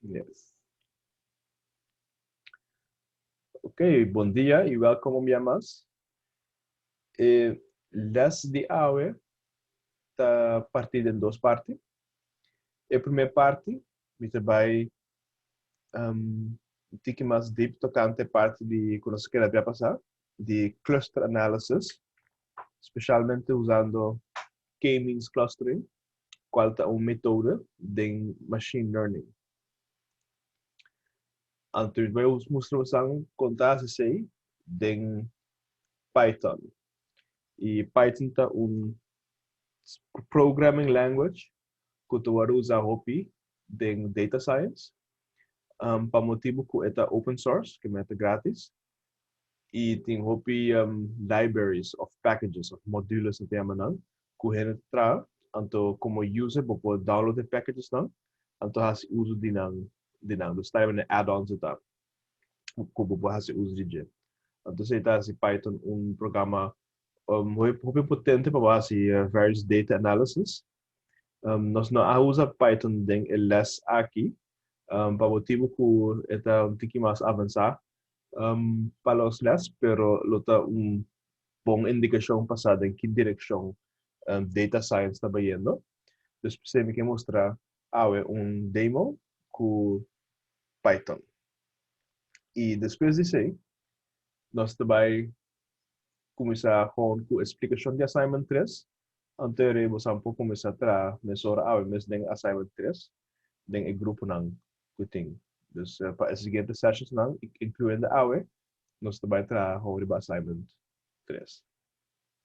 Yes. Ok, bon dia y welkom un bia mas. E les di awe ta partí den dos parti. E promé parti mi ta bai um, un tiki mas diep tokante e parti di ku nos a keda bia pasá, di cluster analysis, spesialmente usando K-means clustering, kual ta un metode den machine learning. Anto mi ta bai mustra bosan kon ta hasi esei den Python. I Python ta un programming language ku ta wòrdu usá hopi den data science pa motibu ku e ta open source, ke men ta gratis, i tin hopi libraries òf packages òf modules nan ta yama nan ku hende ta traha. Anto komo user bo por download e packagesnan anto hasi uso di nan di nan. Dus ta yama nan add-ons e ta ku bo por hasi uso di dje. Anto esei ta hasi Python un programa hopi potente pa bo hasi various data analysis. Nos no a usa Python den e les aki pa motibu ku e ta un tiki mas avansá pa los les, pero lo ta un bon indikashon pa sa den ki direkshon data science ta bayendo. Dus p'esei mi ke mustra awe un demo ku Python. I despues di esei nos ta bai kuminsá gewoon ku e splikashon di assignment tres. Anto e rei boso por kuminsá traha mesora awe mes den assignment tres den e gruponan ku tin. Dus pa e siguiente sessionsnan, inkluyendo awe, nos ta bai traha gewoon riba assignment tres.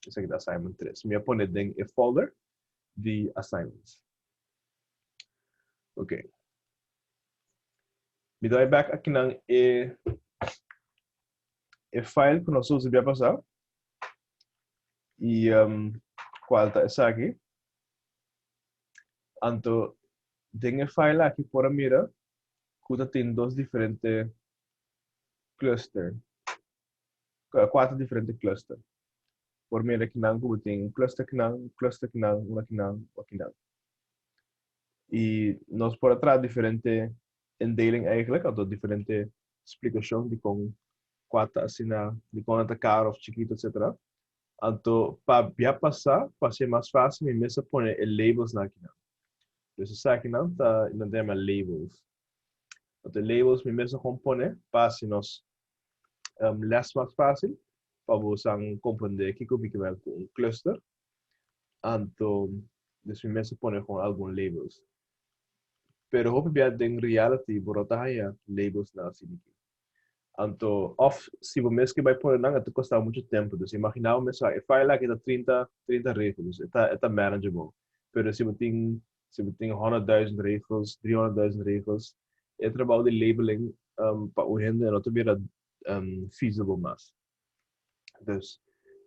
Esaki ta assignment tres. Mi a pone den e folder di assignments. Ok. Mi ta bai bek akinan e e file ku nos usa bia pasá i kual ta esaki. Anto den e file aki por a mira ku ta tin dos diferente cluster, kuater diferente cluster. Por mira kinan ku bo tin cluster kinan, cluster kinan, una kinan, un kinan. I nos por a traha diferente indeling eigenlijk, anto diferente splikashon dikon kua ta asina, dikon nan ta karo of chikitu etcetera. Anto pa bia pasá, pa hasié mas fásil mi mes a pone e labelsnan akinan. Dus esakinan ta, nan ta yama labels. Anto e labels mi mes a kon pone pa hasi nos les mas fásil, pa bosan komprendé kiko mi ke mel ku un cluster. Anto dus mi mes a pone kon algun labels. Pero hopi bia den reality bo no ta haña labels nan asina aki. Anto of si bo mes ke bai pone nan e ta kosta bo muchu tempu. Dus imagina bo mes e file aki ta 30 30 regels dus e ta e ta manageable. Pero si bo tin si bo tin 100.000 regels, 300.000 regels e trabou di labeling pa un hende no ta bira feasible mas. Dus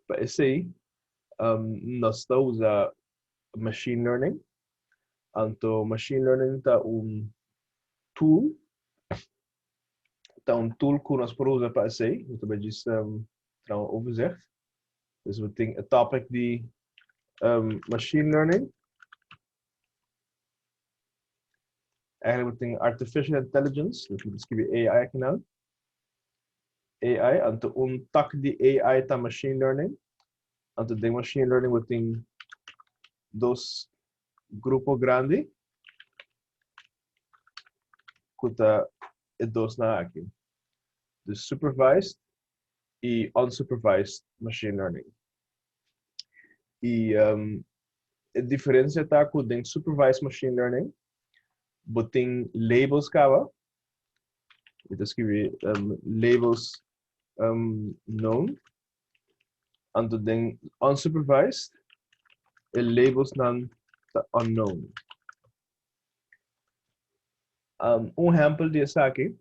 pa esei nos ta usa machine learning. Anto machine learning ta un tool, ta un tool ku nos por usa pa esei. Mi ta bai djis traha un overzicht. Dus bo tin e topic di machine learning. Eigenlijk bo tin artificial intelligence, dus bo ta skibi AI akinan. AI, anto un tak di AI ta machine learning. Anto den machine learning bo tin dos grupo grandi ku ta e dosnan aki. Dus supervised i unsupervised machine learning. I e diferensia ta ku den supervised machine learning bo tin labels kaba. Mi ta skibi labels known. Anto den unsupervised e labelsnan ta unknown. Un ehempel di esaki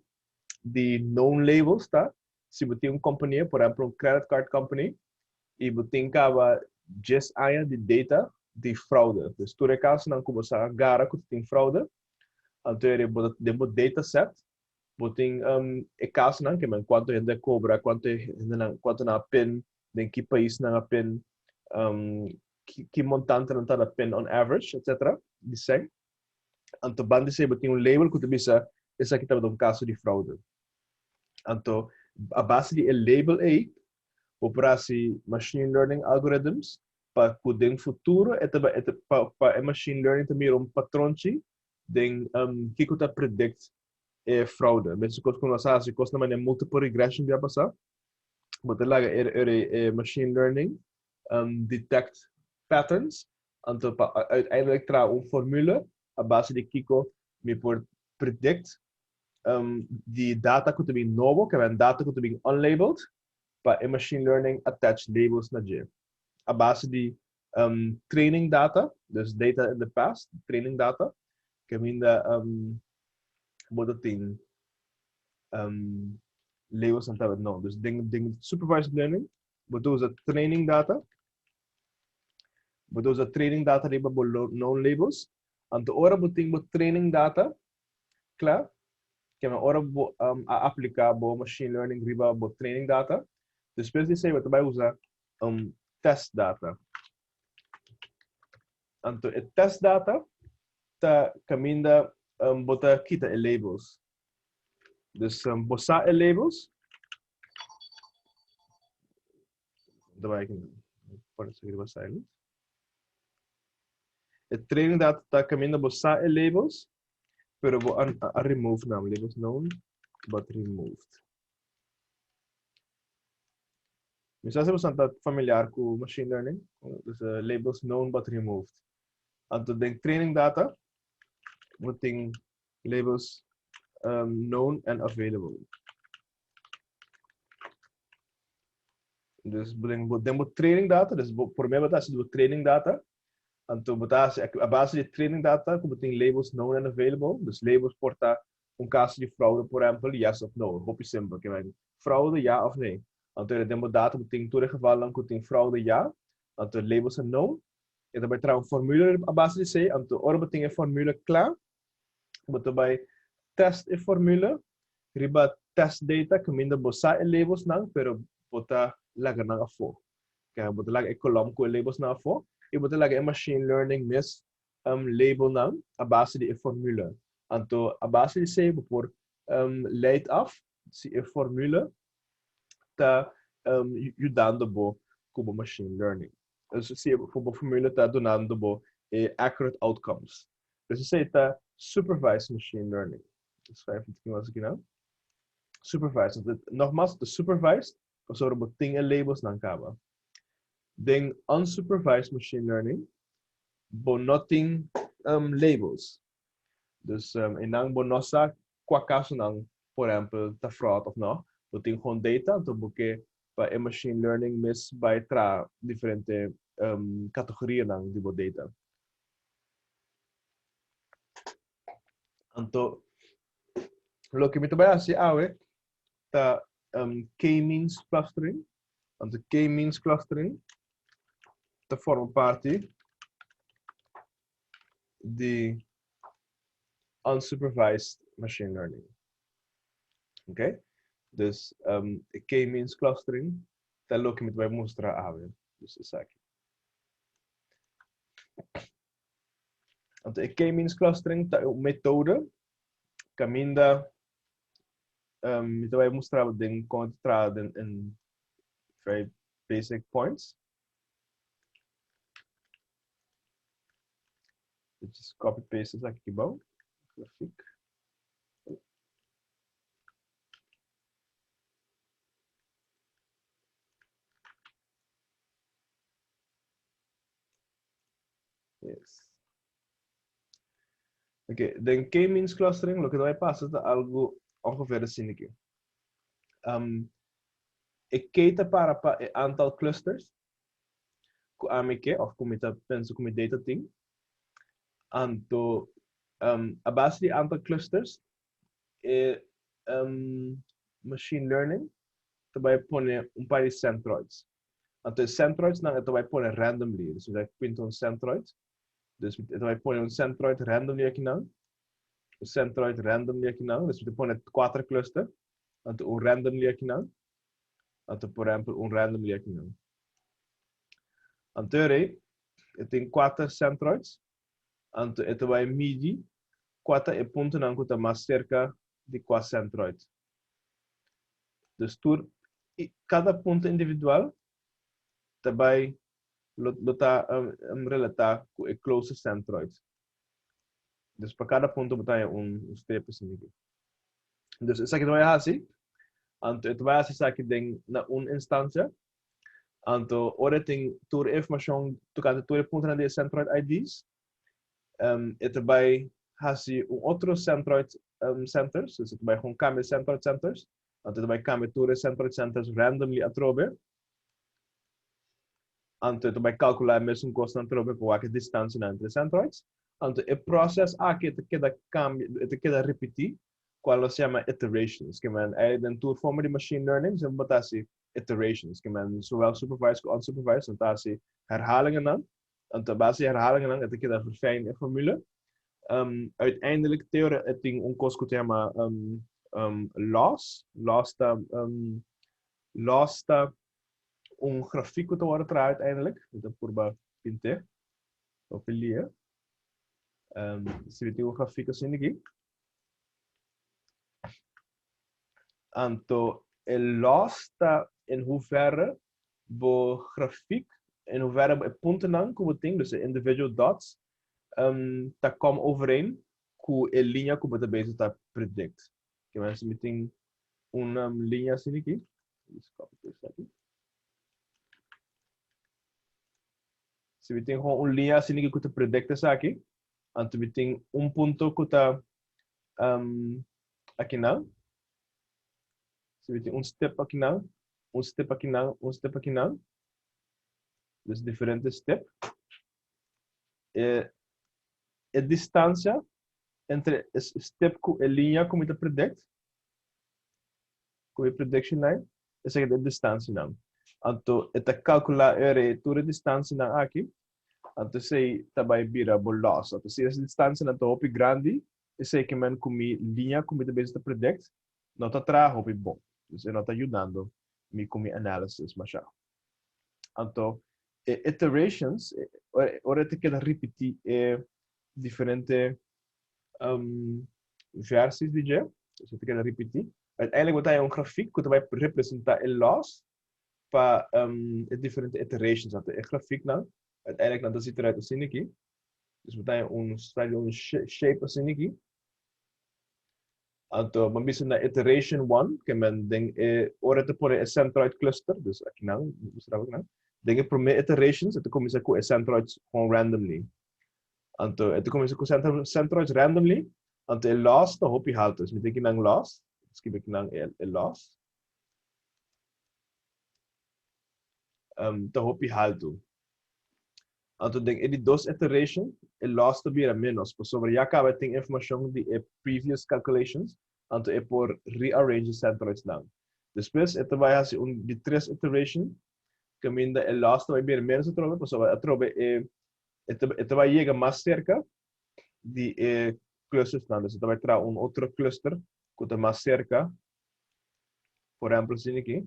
di known labels ta si bo tin un kompania, por ehempel un credit card company, i bo tin kaba djes aña di data di fraude. Dus tur e kasonan ku bo sa gara ku ta tin fraude, anto eri bo ta den bo dataset bo tin e kasonan ke men kuantu hende a kobra, kuantu hendenan kuantu nan a pin, den ki pais nan a pin, ki montante nan ta na pin on average, etcetera, di sèn. Anto banda esei bo tin un label ku ta bisa. Esaki tabata un kaso di fraude. Anto a base di e label ei bo por hasi machine learning algorithms pa ku den futuro e ta pa pa e machine learning ta mira un patronchi den kiko ta predict e fraude. Mesun kos ku nos a hasi kos na manera multiple regression bia pasá, bo ta laga e machine learning detect patterns anto pa uiteindelijk traha un formule a base di kiko mi por predict di data ku ta bin nobo, ke men data ku ta bin unlabeled, pa e machine learning attach labels na dje. A base di training data, dus data in the past, training data, kaminda bo ta tin labels nan tabata no. Dus den den supervised learning bo ta usa training data, bo ta usa training data riba bo known labels. Anto ora bo tin bo training data kla, kema ora bo a apliká bo machine learning riba bo training data, despues di esei bo ta bai usa test data. Anto e test data ta kaminda bo ta kita e labels. Dus bo sa e labels. Ta bai aki pone esaki riba silent. E training data ta kaminda bo sa e labels, pero bo a remove nan. Labels known but removed. Mi sa si boso ta familiar ku machine learning. Dus labels known but removed. Anto den training data bo tin labels known and available. Dus den bo, den bo training data, dus bo promé bo ta hasi bo training data, anto bo ta hasi a base di training data ku bo tin labels known and available, dus labels por ta un kaso di fraude por ehempel, yes of no, hopi simpel, ke men fraude ja of nee. Anto den bo data bo tin tur e gevalnan ku tin fraude ja, anto labels ta known, e ta bai traha un formule a base di esei, anto ora bo tin e formule kla, bo ta bai test e formule riba test data kaminda bo sa e labelsnan pero bo ta laga nan afó. Ke bo ta laga e kolòm ku e labelsnan afó i bo ta laga e machine learning mes labelnan a base di e formule. Anto a base di esei bo por leid af si e formule ta yudando bo ku bo machine learning. Si e bo formule ta dunando bo e accurate outcomes. Dus esei ta supervised machine learning. Schrijf het was ik nou. Supervised. Nogmaals, de supervised, pasobra bo tin e labels nan kaba. Den unsupervised machine learning, bo no tin labels. Dus einan bo no sa kua kasonan, por ehempel, ta fraud of no. Bo tin gewoon data, anto bo ke pa e machine learning mes bai traha diferente kategorianan di bo data. Anto, loke mi ta bai hasi awe ta K-means clustering. Anto K-means clustering ta forma parti di unsupervised machine learning. Oké? Dus K-means clustering ta loke mi ta bai mustra awe. Dus esaki. Anto e K-means clustering ta un metode kaminda mi ta bai mustra bo den kon ta traha den in very basic points. Just copy paste esaki aki bou. Grafiek. Yes. Ok, den K-means clustering loke ta bai pasa ta algo ongeveer asina aki. E K ta para pa e aantal clusters ku ami ke of ku mi ta pensa ku mi data tin. Anto a base di aantal clusters e machine learning ta bai pone un par di centroids. Anto e centroids nan e ta bai pone randomly. Dus mi ta pinta un centroid. Dus e ta bai pone un centroid randomly akinan. Un centroid randomly akinan. Dus mi ta pone kuater cluster. Anto un randomly akinan. Anto por ehempel un randomly akinan. Anto e e tin kuater centroids. Anto e ta bai midi kua ta e puntonan ku ta mas serka. di kua centroid. Dus tur kada punto individual ta bai lo ta relatá ku e closest centroid. Dus pa kada punto bo ta haña un streep asina aki. Dus esaki ta bai hasi, anto e ta bai hasi esaki den na un instansia. Anto ora e tin tur e informashon tokante tur e puntonan di e centroid IDs, e ta bai hasi un otro centroid centers, dus e ta bai gewoon kambia centroid centers, anto e ta bai kambia tur e centroid centers randomly atrobe, anto e ta bai kalkulá e mesun kosnan atrobe pa wak e distansianan entre e centroids, anto e proses aki e ta keda kambia, e ta keda ripití, kual nos yama iterations, ke men ei den tur forma di machine learning semper bo ta hasi iterations, ke men zowel supervised ku unsupervised, nan ta hasi herhalingennan. Anto a base di herhalingennan e ta keda verfijn e formule. Uiteindelijk te ora e tin un kos ku ta yama loss. Loss ta loss ta un grafiek ku ta wòrdu traha uiteindelijk. Mi ta purba pint'é hopi lia. Si mi tin un grafiek asina aki. Anto e loss ta in hoeverre bo grafiek, in hoeverre e puntonan ku bo tin, dus e individual dots, ta kom overeen ku e liña ku bo ta bezig ta predict. Ke men si mi tin un liña asina aki, just copy paste aki. Si mi tin gewoon un liña asina aki ku ta predict esaki, anto mi tin un punto ku ta akinan. Si mi tin un step akinan, un step akinan, un step akinan. Dus diferente step. E, e distancia entre e step ku e liña ku mi ta predict, ku e prediction line, esaki ta e distancianan. Anto e ta kalkulá e tur e distancianan aki, anto esei ta bai bira bo loss. Anto si e distancianan ta hopi grandi, esei ke men ku mi liña ku mi ta bezig ta predict no ta traha hopi bon. Dus e no ta yudando mi ku mi analysis masha. Anto e iterations, ora e ta keda ripití e diferente versies di dje, dus e ta keda ripití, uiteindelijk bo ta haña un grafiek ku ta bai representá e loss pa e diferente iterations. Anto e grafieknan uiteindelijk nan ta zit eruit asina aki. Dus bo ta haña un un shape asina aki. Anto bo bisa na iteration one, ke men den e ora e ta pone e centroid cluster, dus akinan, mi mustra bo akinan, den e prome iterations e ta kuminsá ku e centroids gewoon randomly. Anto e ta kuminsá ku centroids randomly, anto e loss ta hopi haltu. Dus mi tin kinan loss, skibi kinan e loss, ta hopi haltu. Anto den e di dos iteration e loss ta bira menos pasobra ya caba e tin informacion di e previous calculations anto e por rearrange e centroidsnan. Despues e ta bai haci un di tres iteration caminda e loss ta bai bira menos atrobe pasobra atrobe e e ta bai yega mas cerca di e clustersnan. Dus e ta bai traha un otro cluster cu ta mas cerca por ehempel asina aki.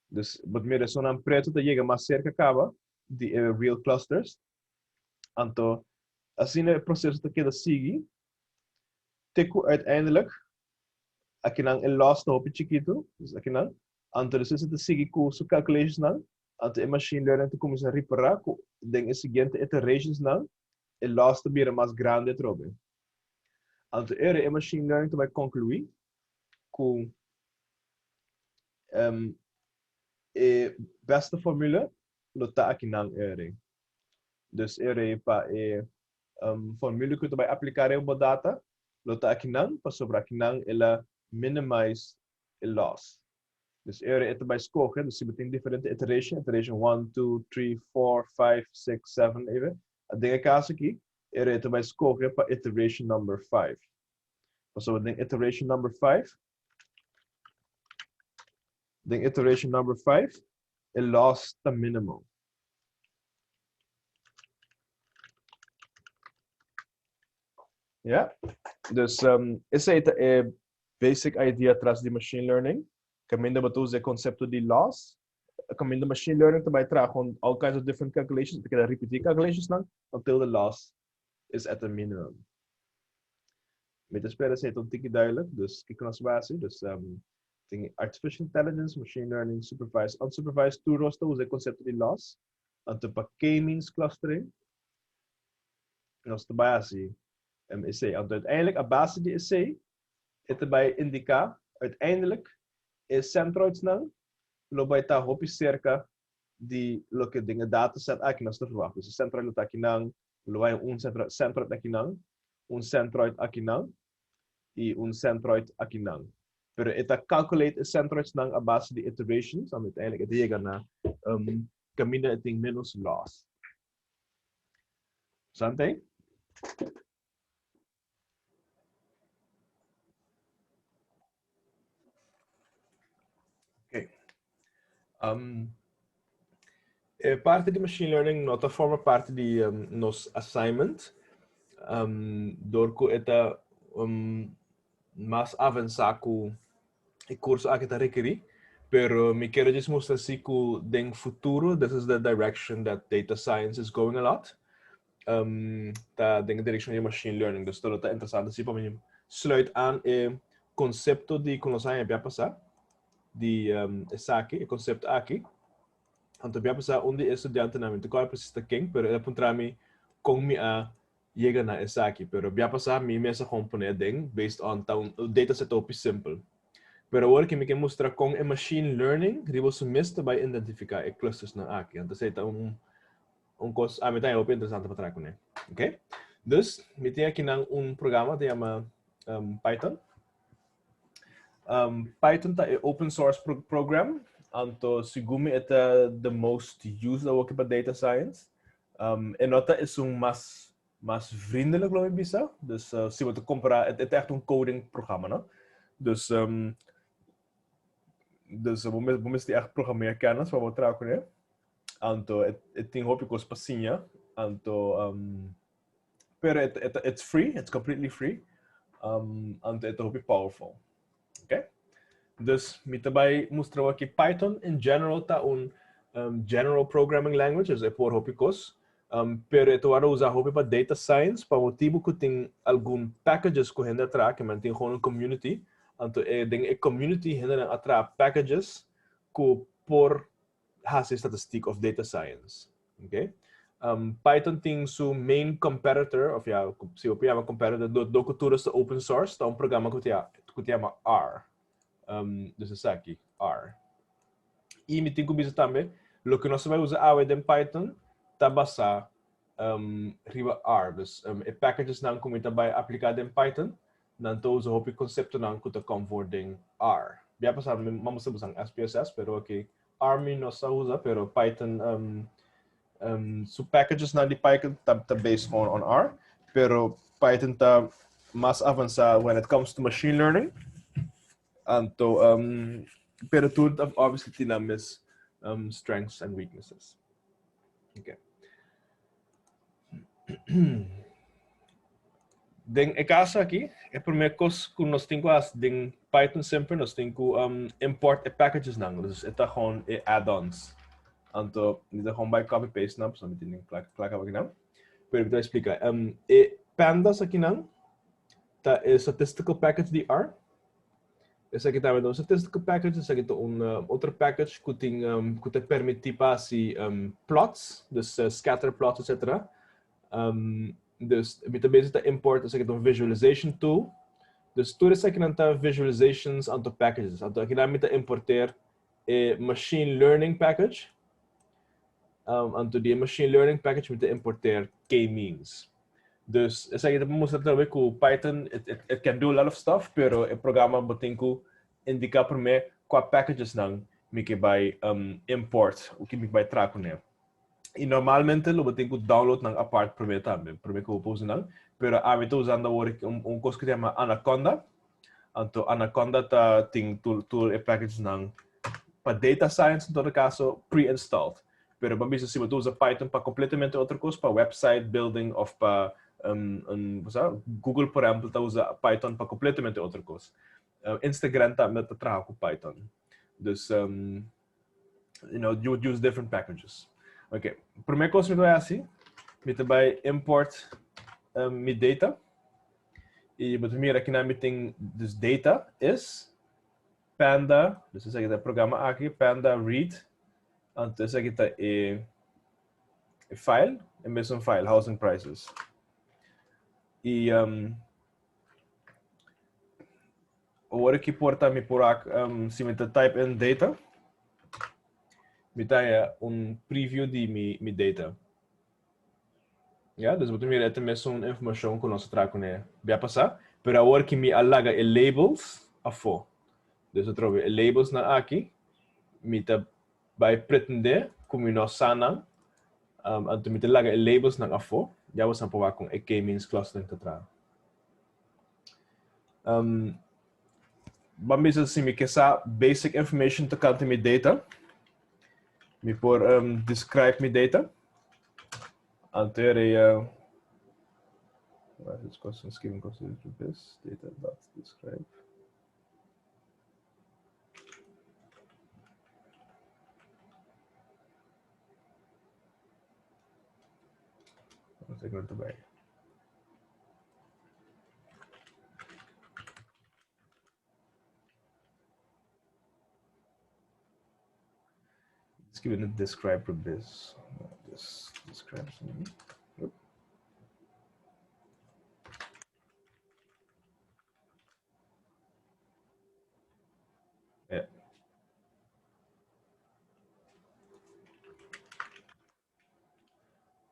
Dus bo ta mira esunnan pretu ta yega mas serka kaba di e real clusters. Anto asina e proseso ta keda sigui te ku uiteindelijk akinan e loss ta hopi chikitu, dus akinan, anto despues e ta sigui ku su calculationsnan, anto e machine learning ta kuminsá ripará ku den e siguiente iterationsnan e loss ta bira mas grandi atrobe. Anto ora e machine learning ta bai konkluí ku e beste formule lo ta akinan e rei. Dus e rei pa e formule ku ta bai apliká riba bo data lo ta akinan pasobra akinan el a minimize e loss. Dus e rei e ta bai skohe, dus si bo tin diferente iteration, iteration one, two, three, four, five, six, seven, even, den e kaso aki e rei ta bai skohe pa iteration number five. Pasobra den iteration number five Den iteration number 5, e loss ta minimal. Ja? Dus um, esei ta e basic idea tras di machine learning. Caminda bo ta usa e concepto di loss. Caminda machine learning ta bai traha gewoon all kinds of different calculations. Ta keda repeti calculations nan until the loss is at a minimum. Mi ta spera esei ta un tiki duidelijk, dus kiko nos a hasi, dus um, tin artificial intelligence, machine learning, supervised, unsupervised, tur nos ta usa e konsepto di loss. Anto pa K-means clustering, nos ta bai hasi um, esei. Anto uiteindelijk, a base di esei, e ta bai indiká uiteindelijk e centroidsnan lo bai ta hopi serka di loke den e dataset aki nos ta verwacht. Dus e centroid lo ta akinan, lo bai un centroid akinan, un centroid akinan i un centroid akinan. Pero e ta calculate e centroidsnan a base di iterations, anto uiteindelijk e ta yega na um, kaminda e tin menos loss. Sante? Okay. Um, e parte di machine learning no ta forma parte di um, nos assignment. Um, door ku e ta um, mas avansá ku e curso aki ta rekerí. Pero mi quiero just mustra si ku den futuro this is the direction that data science is going a lot. Um, ta den direction di machine learning. Dus dat ta interesante si pa mi sluit aan e concepto di ku nos aña bia pasá di um, esaki, e concepto aki. Anto bia pasá un di e studiantenan, mi no ta kòrda precies ta ken, pero el a puntra mi kon mi a yega na esaki, pero bia pasá mi mes a gewoon pone aden based on ta un dataset hopi simpel. Pero awor ki mi ke mustra kon e machine learning riba su mes ta bai identifiká e clustersnan aki. Anto esei ta un un kos ami ta haña hopi interesante pa traha kuné. Oké? Dus mi tin akinan un programa ta yama Python. Python ta e open source pro program, anto segun mi e ta the most used awoki pa data science. Um, e no ta esun mas mas vriendelijk lo mi bisa. Dus uh, si bo ta compara, het, het echt un coding programma, no? Dus um, dus bo mes bo mester echt programmeerkennis pa bo traha kuné. Anto e, e tin hopi kos pa siña. Anto um, pero it, it, it's free, it's completely free. Um, anto e ta hopi powerful. Okay? Dus mi ta bai mustra aki Python in general ta un um, general programming language, dus e por hopi kos. Um, pero e ta worde usa hopi pa data science, pa motibu ku tin algun packages ku hende a traha, ke men tin gewoon un community. Anto e, den e community hendenan a traha packages ku por hasi statistiek of data science. Okay? Um, Python tin su main competitor, of ja, si bo por yama competitor, do, do ku tur ta open source, ta un programa ku ta, ku ta yama R. Um, dus esaki, R. I mi tin ku bisa tambe, loke nos ta bai usa awe den Python ta basá um, riba R. Dus um, e packagesnan ku mi ta bai apliká den Python, nan ta usa hopi konseptonan ku ta kom voor den R. Bia pasá mi mamos ta usa SPSS, pero aki R mi no sa usa, pero Python um, um, su packages nan di Python ta, ta based on, on R, pero Python ta mas avanzado when it comes to machine learning. Anto, um, pero tur obviously tin nan mes um, strengths and weaknesses. Okay. Den e kaso aki, e promé kos ku nos tin ku hasi den Python semper nos tin ku um, import e packages nan. Dus e ta gewoon e add-ons. Anto, mi ta gewoon bai copy paste nan, pasobra mi tin den kla kla kaba akinan. Pero mi ta explica. Um, e pandas akinan ta e statistical package di R. Esaki tambe ta un statistical package, esaki ta un uh, otro package ku tin um, ku ta permití pa hasi um, plots, dus uh, scatter plots, etc. Um, dus mi ta bezig ta import esaki ta un visualization tool. Dus tur esakinan ta visualizations anto packages. Anto akinan mi ta importeer e machine learning package. Um, anto di e machine learning package mi ta importeer k-means. Dus esaki ta pa mustra tambe ku Python it, it, it can do a lot of stuff, pero e programa bo tin ku indiká promé kua packages nan mi ke bai um, import, o ke mi ke bai traha kuné. I normalmente lo bo tin ku download nan apart promé tambe, promé ku bo por usa nan. Pero ami ta usando awor un, un kos ku ta yama Anaconda. Anto Anaconda ta tin tur, tur e packages nan pa data science en todo caso pre-installed. Pero ban bisa si bo ta usa Python pa completamente otro cos, pa website building of pa um, un, sa, Google por ehempel ta usa Python pa completamente otro cos. Uh, Instagram tambe ta traha cu Python. Dus um, you know, you would use different packages. Okay, prome cos mi ta bay haci, mi ta bay import um, mi data. I bo ta mira akinan mi tin dus data is panda, dus esaki ta e programa aki, panda read, anto esaki ta e e file, e mesun file, housing prices. I um, awor aki por ta mi por ak um, si mi ta type in data, mi ta un preview di mi, mi data. Ya, dus bo ta mira e ta mesun informashon ku nos a traha kuné bia pasá, pero awor ki mi a laga e labels afó. Dus atrobe e labelsnan aki mi ta bai pretendé ku mi no sa nan, anto mi ta laga e labelsnan afó, ya boso por wak kon e k-means clustering ta traha. Ban bisa si mi ke sa basic information tokante mi data, mi por describe mi data. Anto e data dot describe. Let's give it a describe for this. This describes me. Yeah.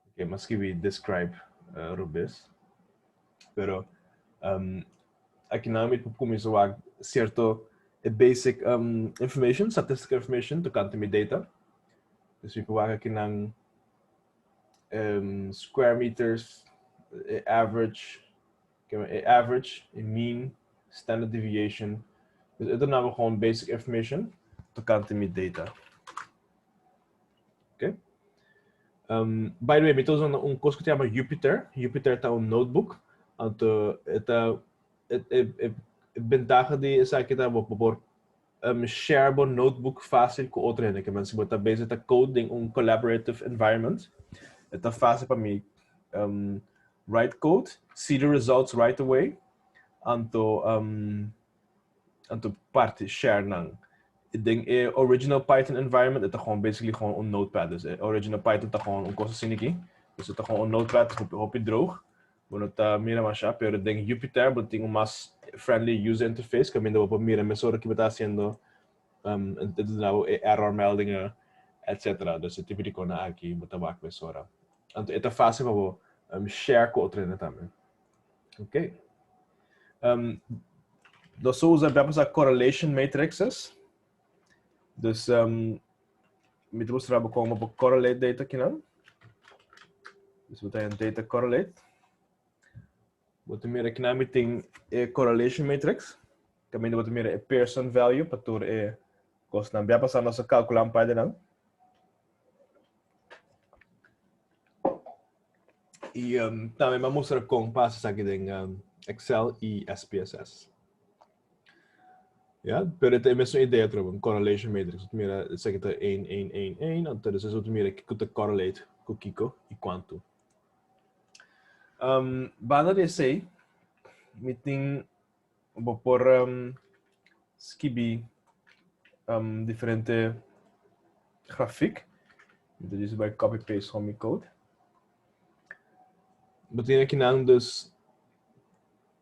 Ok, m'a skibi describe uh, rubes. Pero um, aki nan mi por kuminsá wak sierto e basic um, information, statistical information tokante mi data. Dus mi por wak aki nan um, square meters, e average, e average, e mean, standard deviation. Dus e ta nabo gewoon basic information tokante mi data. Okay. Um, by the way, mi ta usando un kos ku ta yama Jupyter. Jupyter ta un notebook. Anto e ta e, e, e, e bentaha di esaki ta bo por um, share bo notebook fácil ku otro hende. Ke men si bo ta bezig ta code den un collaborative environment, e ta fácil pa mi um, write code, see the results right away. Anto um, anto parti share nan. Den e original Python environment e ta gewoon basically gewoon un notepad. Dus e original Python ta gewoon un cosa asina aki. Dus e ta gewoon un notepad hopi hopi droog. Bo no ta mira masha, pero den Jupyter bo tin un mas friendly user interface kaminda bo por mira mesora ki bo ta hasiendo um, e ta duna bo e error meldingen etcetera. Dus e tipo di kona aki bo ta wak mesora. Anto e ta fácil pa bo um, share ku otro hende tambe. Ok. Um, nos usa bia usa correlation matrices. Dus um, mi te mostrar como bo correlate data kinan. Dus we een data correlate. Bo te mira kinan mi tin e correlation matrix. Kaminda bo te mira e Pearson value pa tur e kosnan. Bia pasá nos a kalkulá un par di nan. I um, tambe mi a mustra kon pa hasi esaki den um, Excel i SPSS. Ja, pero e ta e mesun idea trobe, un correlation matrix. Bo ta mira esaki ta 1, 1, 1, 1, anto despues bo ta mira kiko ta correlate ku kiko i kuantu. Um, banda di esei, mi tin bo por um, skibi um, diferente grafiek. Mi ta djis bai copy paste gewoon mi code. Bo tin akinan dus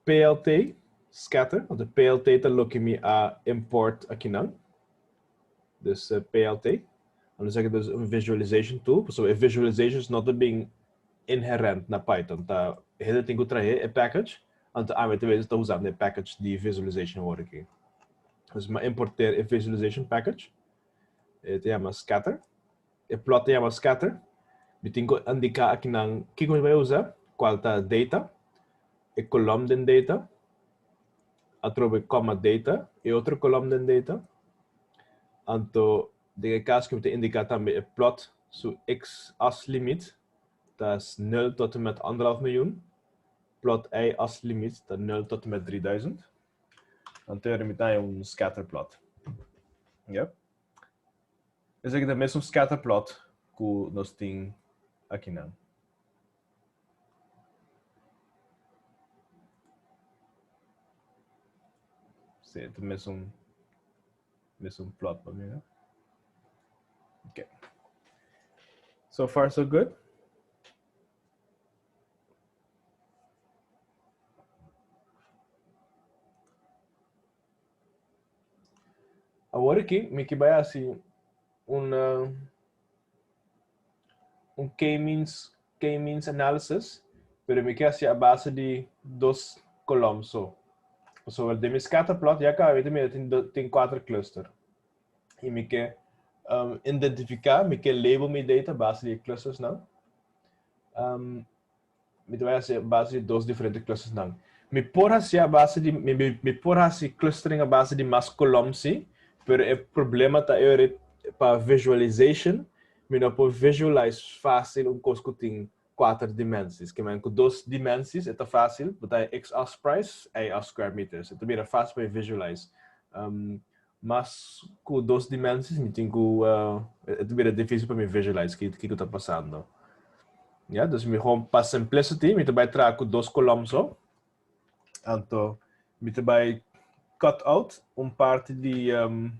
PLT scatter, want de PLT ta loke mi a import akinan. Dus uh, PLT. En dan zeg ik dus een visualization tool. So e visualizations no ta bin inherent na Python. Ta hende tin ku trahe e package. Anto ami ta bezig ta usando e package di visualization awor aki. Dus mi a importeer e visualization package. E ta yama scatter. E plot ta yama scatter. Mi tin ku indiká akinan kiko mi bai usa, kual ta data, e kolom den data, atrobe kòma data, e otro kolom den data. Anto den e kas ku mi ta indiká tambe e plot su x-as limit ta nul tot en met anderhalf miljoen. Plot y-as limit ta nul tot en met drieduizend. Anto mi ta haña un scatterplot. Yep. Esaki ta mesun scatterplot ku nos tin akinan. Sí, ta mesun mesun plot pa mira. Okay. So far so good. Awor aki mi ke bai hasi un un K-means K-means analysis, pero mi ke hasi a base di dos kolom so. Pasobra den mi scatterplot ya kaba mi ta mira tin tin kuater cluster. I mi ke um, identifiká, mi ke label mi data a base di e clustersnan. Um, Mi ta bai hasi a base di dos diferente clustersnan. Mi por hasi a base di, mi, mi, mi por hasi clustering a base di mas kolom sí, pero e problema ta e ora pa visualization, mi no por visualize fácil un kos ku tin kuater dimensies. Ke men ku dos dimensies e ta fácil, bo ta x as price, y as square meters. E ta bira fácil pa visualize. Um, mas ku dos dimensies mi tin ku uh, e ta bira difícil pa mi visualize ki kiko ta pasando. Ja, dus mi gewoon pa simplicity mi ta bai traha ku dos kolom so. Anto mi ta bai cut out un parti di um,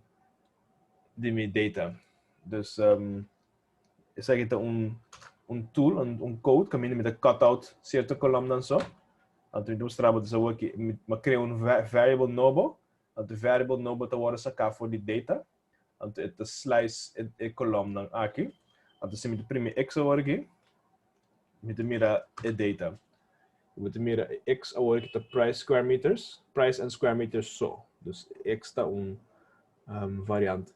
di mi data. Dus um, Esaki ta un un tool, un, un code kaminda mi ta cut out cierto kolomnan so. Anto mi ta mustra bo dus awor ki mi a krea un variable nobo. Anto e variable nobo ta wòrdu saká for di data. Anto e ta slice e, e kolomnan aki. Anto si mi ta primi x awor aki, mi ta mira e data. Mi ta mira e x awor ki ta price square meters, price and square meters so. Dus x ta un um, variant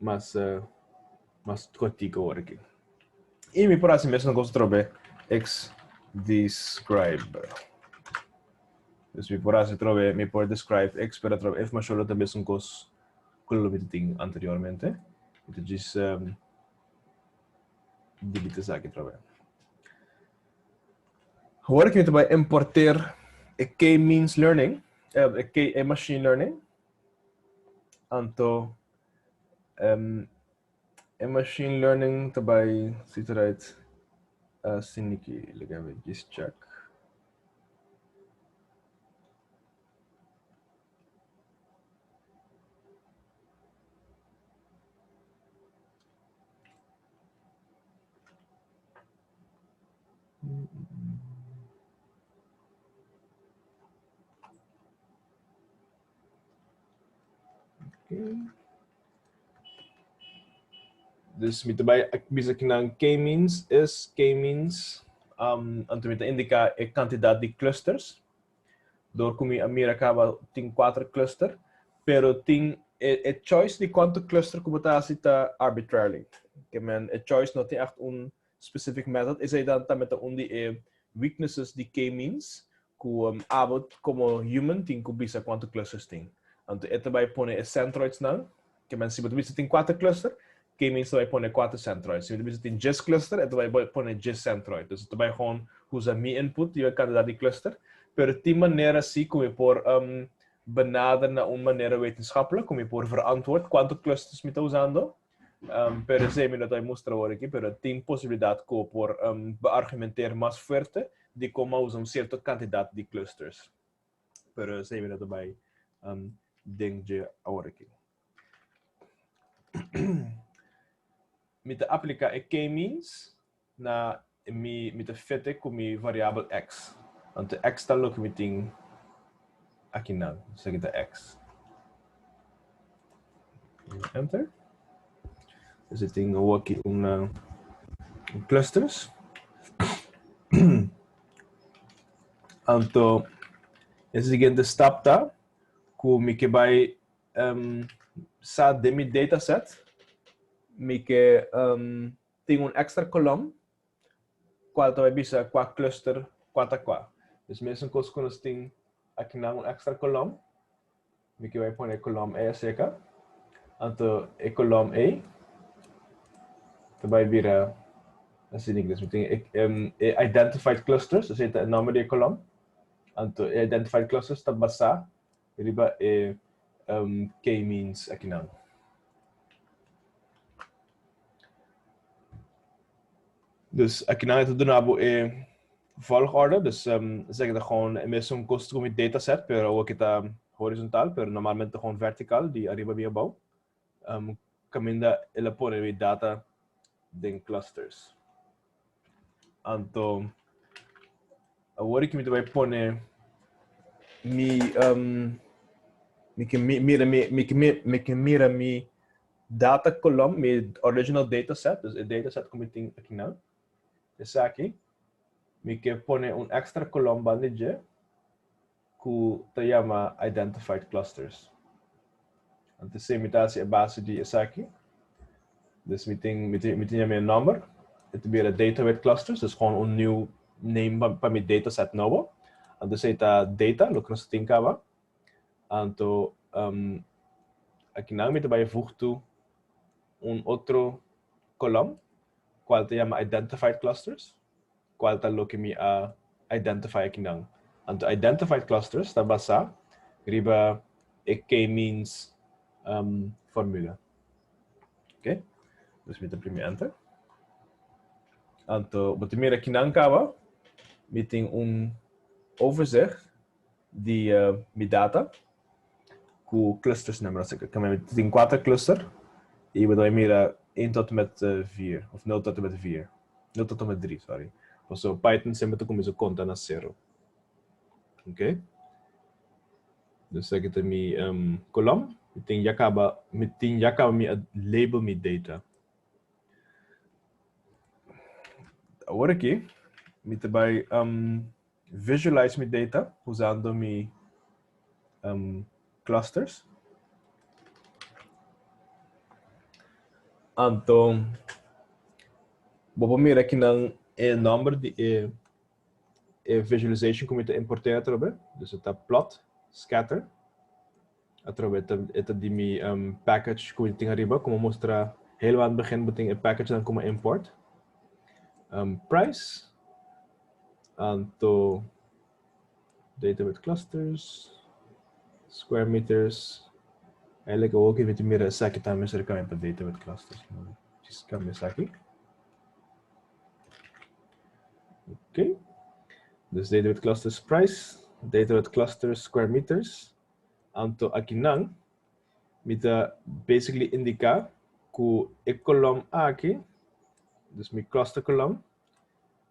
mas mas kòrtiku awor aki. I mi por hasi mesun kos atrobe x describe. Dus mi por hasi atrobe, mi por describe x, pero atrobe informashon lo ta mesun kos ku lo mi ta tin anteriormente. Mi ta djis um, delete esaki atrobe. Awor aki mi ta bai importeer e K-means learning, e K, e machine learning. Anto e machine learning ta bai ziet eruit asiniki laga mi djis check. Dus mi ta bai bisa kinan K-means is K-means um, anto mi ta indica e cantidad di clusters. Door ku mi a mira kaba tin cuatro cluster, pero tin e, e choice di cuanto cluster ku bo ta hasi ta arbitrarily. Ke men e choice no tin echt un specific method. Esei dan tambe ta un di e weaknesses di K-means ku abo komo human tin ku bisa kuantu clusters tin. Anto e ta bai pone e centroids nan, ke men si bo ta bisa tin kuater cluster, K-means ta bai pone kuater centroids. Si bo ta bisa tin djes cluster, e ta bai pone djes centroid. Dus e ta bai gewoon usa mi input riba e kantidat di cluster. Pero tin manera si ku mi por benader na un manera wetenschappelijk ku mi por verantwoord kuantu clusters mi ta usando. Pero esei mi no ta mustra awor aki, pero tin posibilidat ku por beargumenteer mas fuerte di kon a usa un sierto kantidat di clusters. Pero esei mi no ta bai den dje awor aki. Mi ta aplika e k-means na mi mi ta fete ku mi variabel x. Anto x ta loke mi tin akinan. Esaki ta x. Enter. Dus ik tin awor aki un, un clusters. Anto e siguiente stap ta ku mi ke bai um, sa den mi dataset mi ke um, tin un extra kolom kual ta bai bisa kua cluster kua ta kua. Dus mesun kos ku nos tin akinan un extra kolom, mi ke bai pone e kolom ei aserka. Anto e kolom ei ta bai bira asina. Dus mi tin e identified clusters, esei ta e nomber di e kolom. Anto e identified clusters ta basá riba e k-means akinan. Dus akinan e ta duna bo e volgorde, dus esaki ta gewoon e mesun kos ku mi dataset, pero awor ki ta horizontal, pero normalmente gewoon vertical, di ariba bin abou. Um, kaminda el a pone mi data den clusters. Anto, awor ki mi ta bai pone mi um, mi ke mira mi mi ke mi ke mira mi data column, mi original data set, dus e data set ku mi tin akinan. Esaki, mi ke pone un extra kolom banda di dje ku ta yama identified clusters. Anto esei mi ta hasi a base di esaki. Dus mi tin mi tin mi tin yama e nòmber, e ta bira data with clusters, dus gewoon un nieuw name pa pa mi dataset nobo. Anto esei ta data, loke nos ta tin kaba. Anto akinan mi ta bai voeg toe un otro kolom cual ta yama identified clusters, cual ta loke mi a identify akinan. Anto identified clusters ta basá riba e k-means um, formula. Ok, dus mi ta primi enter. Anto, bo ta mira akinan kaba, mi tin un overzicht di uh, mi data ku clusters nummer. Mi tin kuater cluster i bo ta bai mira 1 tot en met 4 of 0 tot en met 4. 0 tot en met 3, sorry. Paso Python semper ta kuminsá konta na sero. Oké. Dus esaki ta mi um, kolom. Mi tin ya kaba, mi tin ya kaba mi a label mi data. Awor aki mi ta bai um, visualize mi data usando mi um, clusters. Anto, bo por mira akinan e nomber di e, e visualization ku mi ta import'é atrobe. Dus e ta plot scatter. Atrobe e ta, e ta di mi um, package ku mi tin ariba, komo mustra helemaal aan het begin bo tin e package dan komo import. Um, price. Anto data with clusters, square meters. Eigenlijk ook mi ta mira esaki tambe mester cambia pa data with clusters. Just cambia esaki. Oké. Dus data with clusters price, data with clusters square meters. Anto akinan mi ta basically indica ku e kolom aki, dus mi cluster kolom,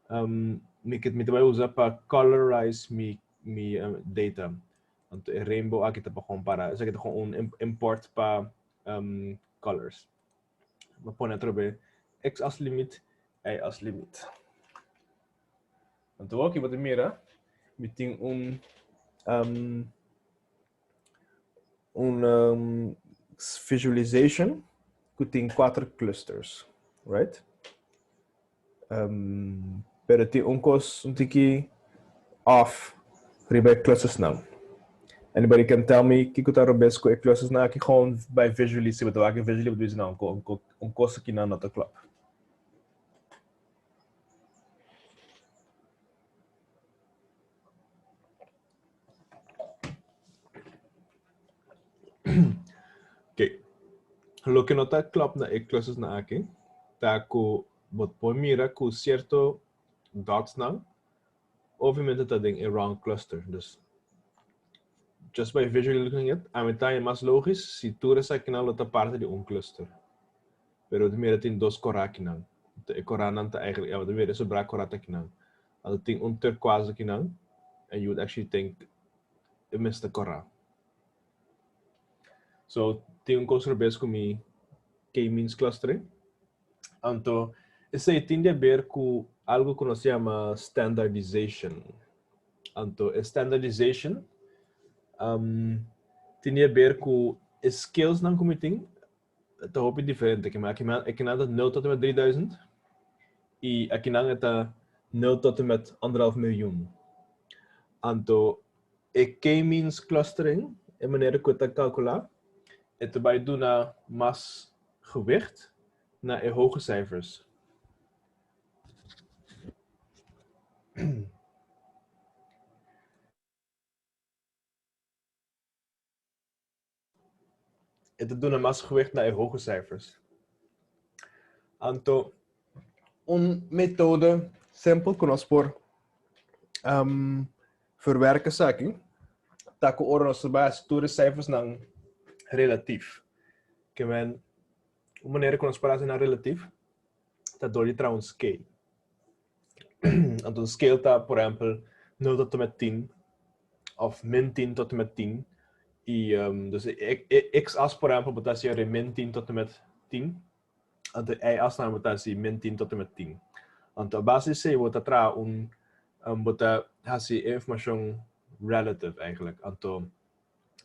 um, mi, mi ta bai usa pa colorize mi, mi um, data. Anto e rainbow aki ta pa gewoon para, esaki ta gewoon un import pa um, colors. Mi pone atrobe x as limit, y as limit. Anto aki bo ta mira, mi tin un um, un um, visualization ku tin kuater clusters, right? Um, pero tin un kos un tiki off riba e clusters nan. Anybody can tell me kiko ta robes ku e clusters nan aki gewoon by visually si bo ta wak visually bo ta bisa no, un kos aki nan no ta klop. Oké. Loke no ta klop na e clusters nan aki ta ku bo por mira ku sierto dots nan obviamente ta den e wrong cluster. Dus just by visually looking at it, ami ta haña mas logis si tur esakinan lo ta parti di un cluster. Pero bo ta mira tin dos kora akinan. E koranan ta eigenlijk, ya bo ta mira e sobrá kora ta akinan. Anto tin un turquoise akinan and you would actually think e mester kora. So tin un kos robes ku mi K-means clustering. Anto esei tin di haber ku algo ku nos yama standardization. Anto e standardization um, tin di haber ku e skillsnan ku mi tin ta hopi diferente. Aki akinan ta nul tot en met 3000 y akinan e ta nul tot en met anderhalf miljoen. Anto e K-means clustering, e manera ku e ta kalkulá, e ta bai duna mas gewicht na e hoge cijfers. E ta duna mas gewicht na e hoge cijfers. Anto, un metode simpel ku nos por um, verwerken esaki Ta ku ora nos ta bai hasi tur e cijfersnan relatief. Ke men un manera ku nos por hasi nan relatief ta dor di traha un scale. Anto un scale ta por ehempel nul tot en met tien of min tien tot en met tien i dus e x-as por ehempel bo ta hasi ora min tien tot en met tien anto e y-asnan bo ta hasi min tien tot en met tien. Anto a base di esei bo ta traha un bo ta hasi e informashon relative eigenlijk. Anto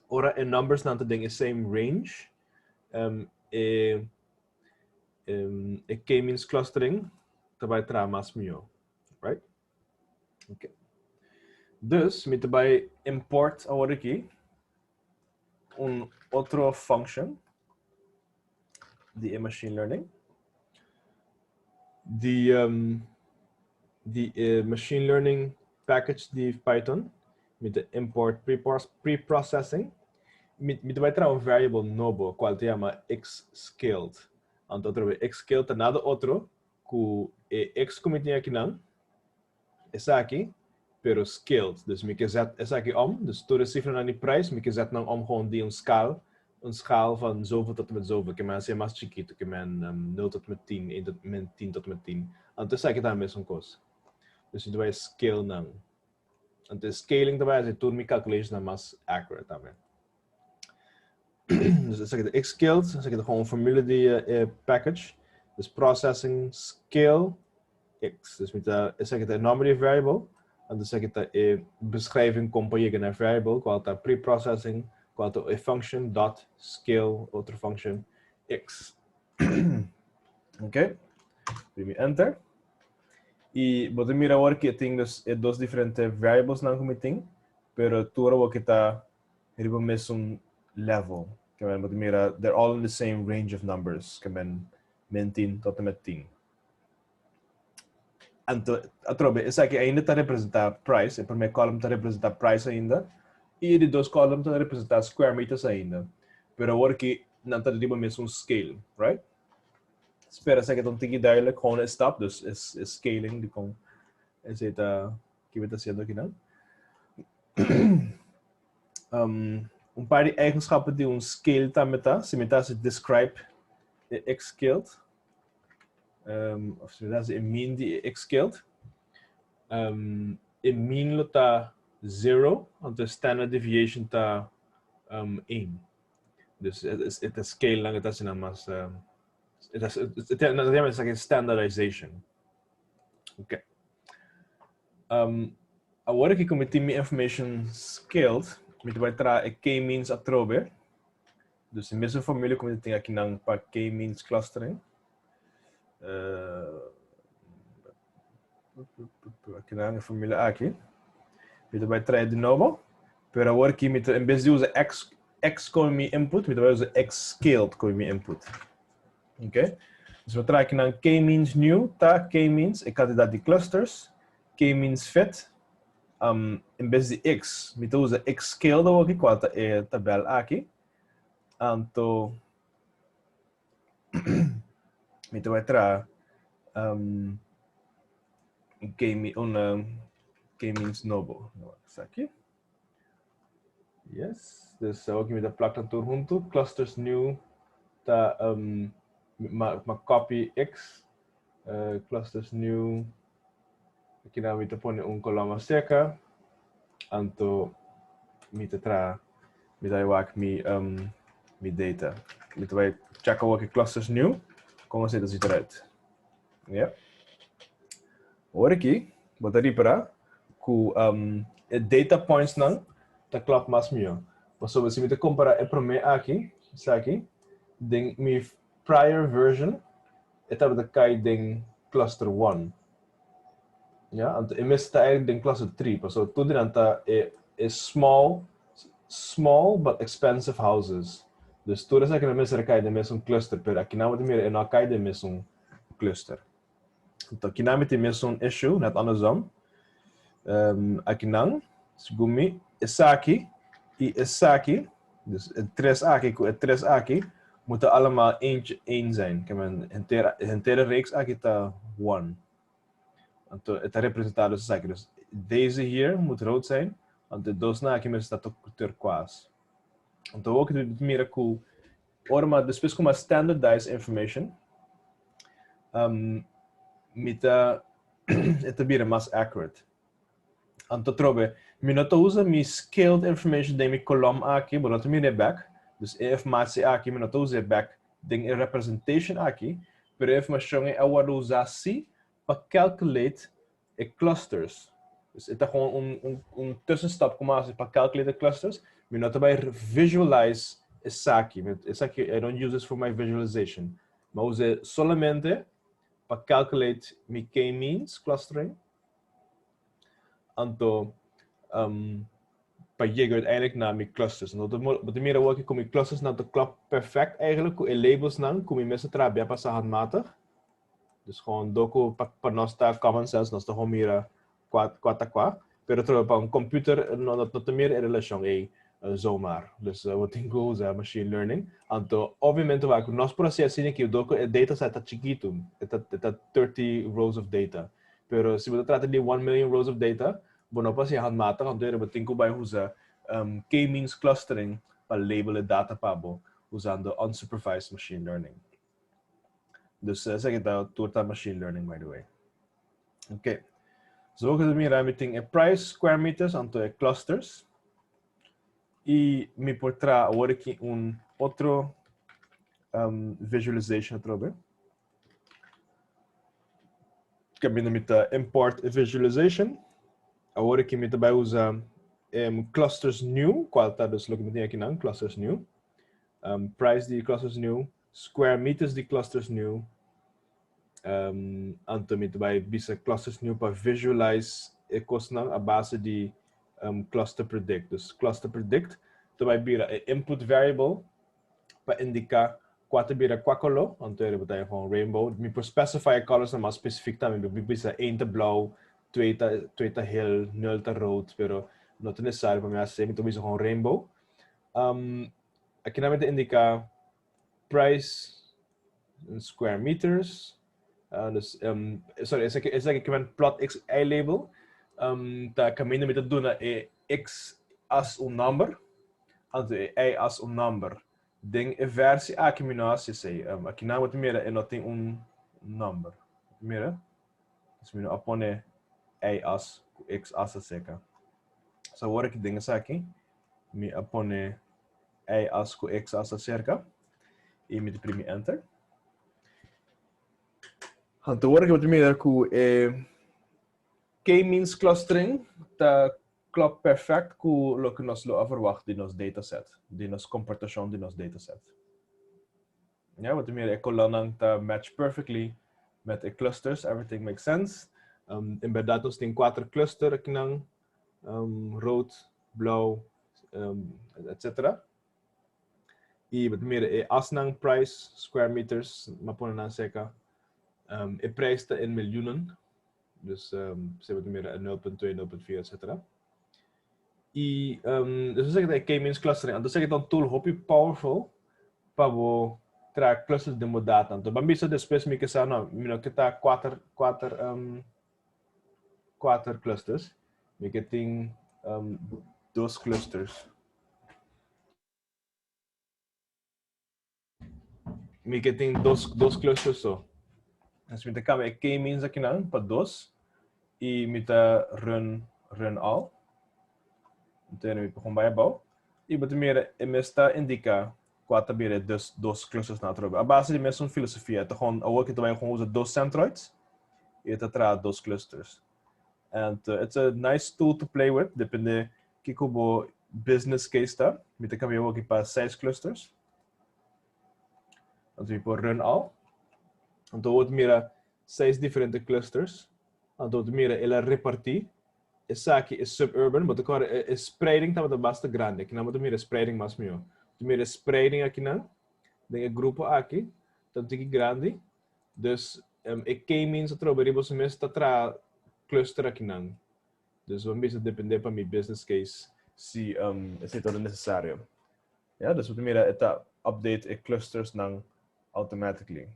ora e numbersnan ta den e same range e e k-means clustering ta bai traha mas mihó, right? Ok. Dus mi ta bai import awor aki un otro function di e machine learning. Di di e machine learning package di Python mi ta import preprocessing. Mi ta bai traha un variable nobo cual ta yama xscaled. Anto atrobe xscaled ta nada otro ku e x ku mi tin akinan, esaki, pero scaled. Dus mi ke zet esaki om, dus tur e sifranan di prijs mi ke zet nan om gewoon di un skaal, un schaal van zoveel tot en met zoveel. Ke men hasié mas chikitu, ke men nul tot en met tien, één tot min tien tot en met tien. Anto esaki ta mesun kos. Dus mi ta bai scale nan. Anto e scaling ta bai hasi tur mi calculationsnan mas accurate tambe. Dus esaki ta xscaled, esaki ta gewoon un formule di e package. Dus processing scale x. Dus mi ta, esaki ta e nomber di e variable, anto esaki ta e beschrijving kon pa yega na e variable, cual ta preprocessing, cual ta e function dot scale otro function x. Ok, primi enter. I bo ta mira awor ki e tin dus e dos diferente variables nan ku mi tin, pero tur awor ki ta riba mesun level. Ke men bo ta mira they're all in the same range of numbers, ke men min tin tot en met tin. Anto atrobe esaki ainda ta representa price, e prome column ta representa price ainda i e di dos column ta representa square meters ainda, pero awor ki nan ta riba mesun scale, right? Spera esaki ta un tiki duidelijk, gewoon e stap, dus e scaling di kon esei ta ki mi ta haciendo akinan. Un par di eigenschappen di un scale tambe ta, si mi ta haci describe e x-scaled, of si mi ta haci e mean di e x-scaled, e mean lo ta zero, anto e standard deviation ta één. Dus e ta scale nan e ta haci nan mas, e ta, e ta, nan ta yama esaki standardization. Ok. Awor aki ku mi tin mi information scaled, mi ta bai traha e k-means atrobe. Dus e mesun formule ku mi ta tin akinan pa k-means clustering. Akinan e formule aki. Mi ta bai traha di nobo. Pero awor aki mi ta, en bes di usa x, x komo mi input, mi ta bai usa x scaled komo mi input. Ok. Dus mi traha akinan k-means new ta k-means e kantidat di clusters, k-means fit, en bes di x mi ta usa x scaled awoki kual ta e tabel aki, anto mi ta bai traha un k-means nobo. Esaki. Yes, dus awoki mi ta plak nan tur huntu. Clusters new ta ma ma copy x clusters new aki nan mi ta pone un kolom aserka anto mi ta traha mi ta wak mi mi data. Mi ta bai check awoki clusters new kon esei ta ziet eruit. Ja. Ora aki bo ta ripara ku e data points nan ta klòp mas mihó. Pasobra si mi ta kompará e promé aki, esaki, den mi prior version e tabata kai den cluster one. Ya, anto e mester ta eigenlijk den cluster three, pasobra tur di nan ta e e small, small but expensive houses. Dus tur esaki nan mester a kai den mesun cluster, pero akinan bo ta mira e no a kai den mesun cluster. Anto akinan mi tin mesun issue, net andersom. Akinan, segun mi, esaki i esaki, dus e tres aki ku e tres aki, moet allemaal eentje één zijn. Ke men henter, henter reeks aki ta one. Anto e ta representá dus esaki. Dus deze hier moet rood zijn. Anto e dosnan aki mester ta turquoise. Anto awor ki ta mira ku ora mi a despues ku mi a standardize information mi ta e ta bira mas accurate. Anto atrobe mi no ta usa mi scaled information den mi kolom aki, bo no ta mira e bek, dus e informatie aki mi no ta usa e bek den e representation aki, pero e informacion ei a wordo usa si pa calculate e clusters. Dus e ta gewoon un, un, un tussenstap ku mi a hasi pa calculate e clusters. Mi no ta bai visualize esaki. Esaki, I don't use this for my visualization. Mi a usa solamente pa calculate mi k-means clustering. Anto, um, pa yega uiteindelijk na mi clusters. No ta bo ta mira awor ku mi clusters nan ta klop perfect eigenlijk ku e labels nan ku mi mester traha bia pasa handmatig. Dus gewoon dor ku pa pa nos ta common sense nos ta gewoon mira kua kua ta kua. Pero trobe pa un computer no no ta mira e relashon ei zomaar. Dus bo tin ku usa machine learning. Anto obviamente wak nos por hasi asina aki dor ku e dataset ta chikitu e ta e ta 30 rows of data. Pero si bo ta trata di 1 million rows of data bo no por hasi handmatig, anto bo tin ku bai usa K-means clustering pa label e data pa bo usando unsupervised machine learning. Dus esaki ta tur ta machine learning, by the way. Ok. So bo mira mi tin e price square meters anto e clusters. I mi por traha awor aki un otro visualization atrobe. Kaminda mi ta import e visualization. Awor aki mi ta bai usa clusters new, kual ta dus loke mi tin akinan, clusters new. Price di clusters new, square meters di clusters new. Anto mi ta bai bisa clusters new pa visualize e kosnan a base di cluster predict. Dus cluster predict ta bai bira e input variable pa indica kua ta bira kua kolo, anto e riba ta gewoon rainbow. Mi por specify e colors nan mas specific tambe, mi por bisa één ta blauw, twee ta geel, nul ta rood, pero no ta necesario pa mi haci, mi ta bisa gewoon rainbow. Aki nan mi ta indica price in square meters. Dus, sorry, esaki ke men plot x y label ta kaminda mi ta duna e x as un number, anto e y as un number. Den e versie aki mi no hasi esei. Aki nan bo ta mira e no tin un number. Mira? Dus mi no a pone y as ku x as aserka. So awor aki den esaki mi a pone y as ku x as aserka i mi ta primi enter. Anto awor aki bo ta mira ku e K-means clustering ta klop perfect ku loke nos lo a verwacht di nos dataset, di nos komportashon di nos dataset. Ja, bo ta mira e kolonnan ta match perfectly met e clusters, everything makes sense. En bèrdat nos tin kuater cluster akinan, rood, blauw, etcetera. I bo ta mira e asnan price, square meters, m'a pone nan seka. E prijs ta in miljoenen, dus si bo ta mira 0.2, 0.4, etcetera. I dus esaki ta e K-means clustering. Anto esaki ta un tool hopi powerful pa bo traha clusters den bo data. Anto ban bisa despues mi ke sa, no, mi no ke ta kuater, kuater, kuater clusters. Mi ke tin dos clusters. Mi ke tin dos clusters so. Dus mi ta cambia e k-means akinan pa dos i mi ta run all. Entonces mi por bai abou i bo ta mira e mes ta indica kua ta bira e dos clusters nan atrobe. A base di mesun filosofia, ta gewoon awor ki ta bai gewoon usa dos centroids i e ta traha dos clusters. And it's a nice tool to play with, depende kiko bo business case ta. Mi ta cambia awor aki pa seis clusters. Anto mi por run all. Anto bo ta mira seis diferente clusters. Anto bo ta mira el a reparti. Esaki e suburban, bo ta kòrda e spreiding tabata basta grandi. Akinan bo ta mira e spreiding mas mihó. Bo ta mira e spreiding akinan den e grupo aki ta un tiki grandi. Dus e K-means atrobe riba su mes ta traha cluster akinan. Dus bo bisa depende pa mi business case si esei ta necesario. Ja, dus bo ta mira e ta update e clusters nan automatically.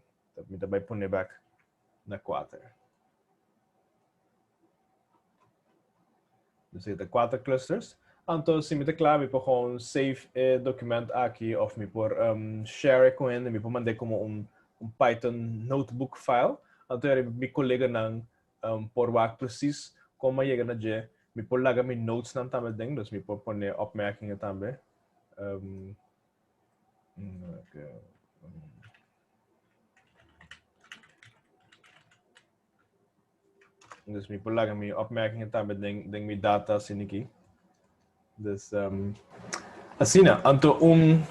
Mi ta bai pone back na kuater. Dus e ta kuater clusters. Anto si mi ta kla mi por gewoon save e document aki of mi por share e ku hende, mi por mand'é komo un un Python notebook file. Anto yari mi koleganan por wak precies kon mi a yega na dje. Mi por laga mi notesnan tambe den, dus mi por pone opmerkingen tambe. Dus mi por laga mi opmerkingen tambe den, den mi data asina aki. Dus um, asina, anto un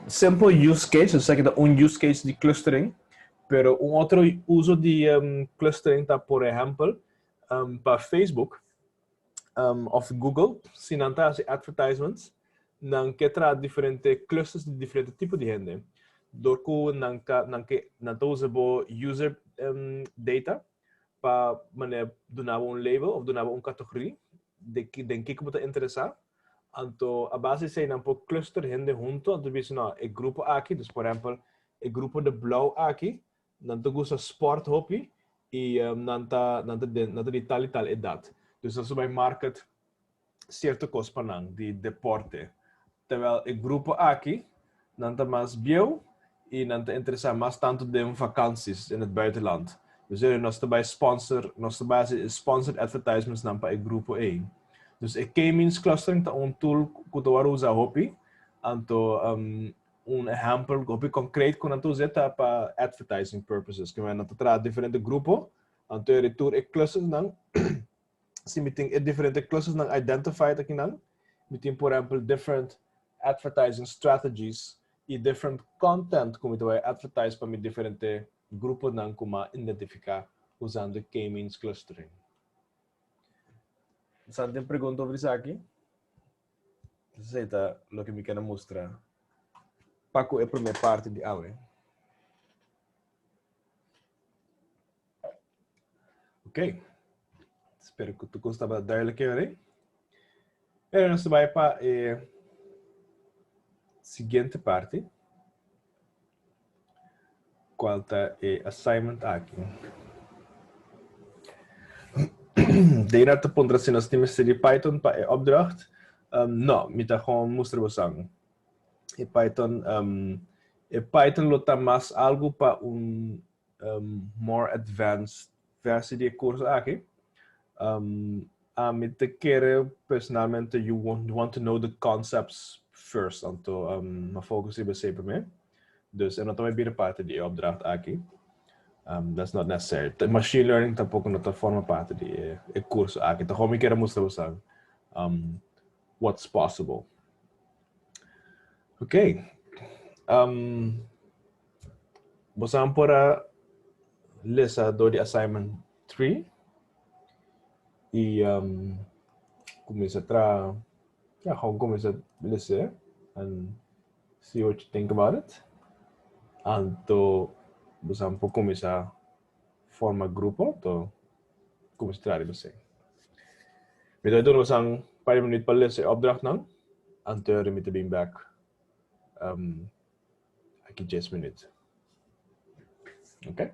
simple use case, dus esaki ta un use case di clustering, pero un otro uso di um, clustering ta por ehempel um, pa Facebook um, of Google, si nan ta hasi advertisements, nan ke traha diferente clusters di diferente tipo di hende. Dor ku nan ka nan ke nan ta usa bo user um, data pa manera duna bo un label of duna bo un categorie de den kiko bo ta interesá. Anto a base di esei nan por cluster hende hunto, anto bisa no, e grupo aki, dus por ehempel e grupo de blauw aki, Nan ta gusta sport hopi y nan ta nan ta den nan ta di tal y tal edad. Dus nan su bai market cierto cos pa nan di deporte. Terwijl e grupo aki nan ta mas bieu y nan ta interesa mas tanto den vakanties in het buitenland. Dus eri nos ta bai sponsor nos ta bai haci sponsored advertisements nan pa e grupo ey. Dus e K-means clustering ta un tool cu ta worde usa hopi. Anto Un ehèmpel hopi konkret ku nan ta usa ta pa advertising purposes. Ke nan ta traha diferente grupo, anto e tur e clustersnan, si mi tin e diferente clustersnan identified akinan, mi tin por ehèmpel different advertising strategies i different content ku mi ta bai advertise pa mi diferente gruponan ku mi a identifiká usando K-means clustering. Sa tin pregunta over esaki? Esei ta loke mi ker a mustra pa ku e promé parti di awe. Ok. Spero ku tur kos tabata duidelijk ahora. Pero nos ta bai pa e siguiente parti, kual ta e assignment aki. Dana ta puntra si nos tin mester di Python pa e opdracht. Um, no, mi ta gewoon mustra bosan. E Python, um, e Python lo ta mas algo pa un um, more advanced versie di e curso aki. Um, ami ta kere personalmente you want, you want to know the concepts first, anto um, ma focus riba esei promé. Dus e no ta bai bira parte di e opdracht aki. Um, that's not necessary. Machine learning tampoco no ta forma parte di e, e curso aki. Ta gewoon mi kere mustra bosan um, what's possible. Okay. Um, bosan por a lesa door di assignment 3 y um, cuminsa tra, ja, gewoon cuminsa lesa and see what you think about it. Anto bosan por cuminsa forma grupo, to cuminsa tra riba esey. Mi ta duna bosan par di minuut pa lesa e opdrachtnan, anto mi ta bin back um, aki 10 minuut. Okay?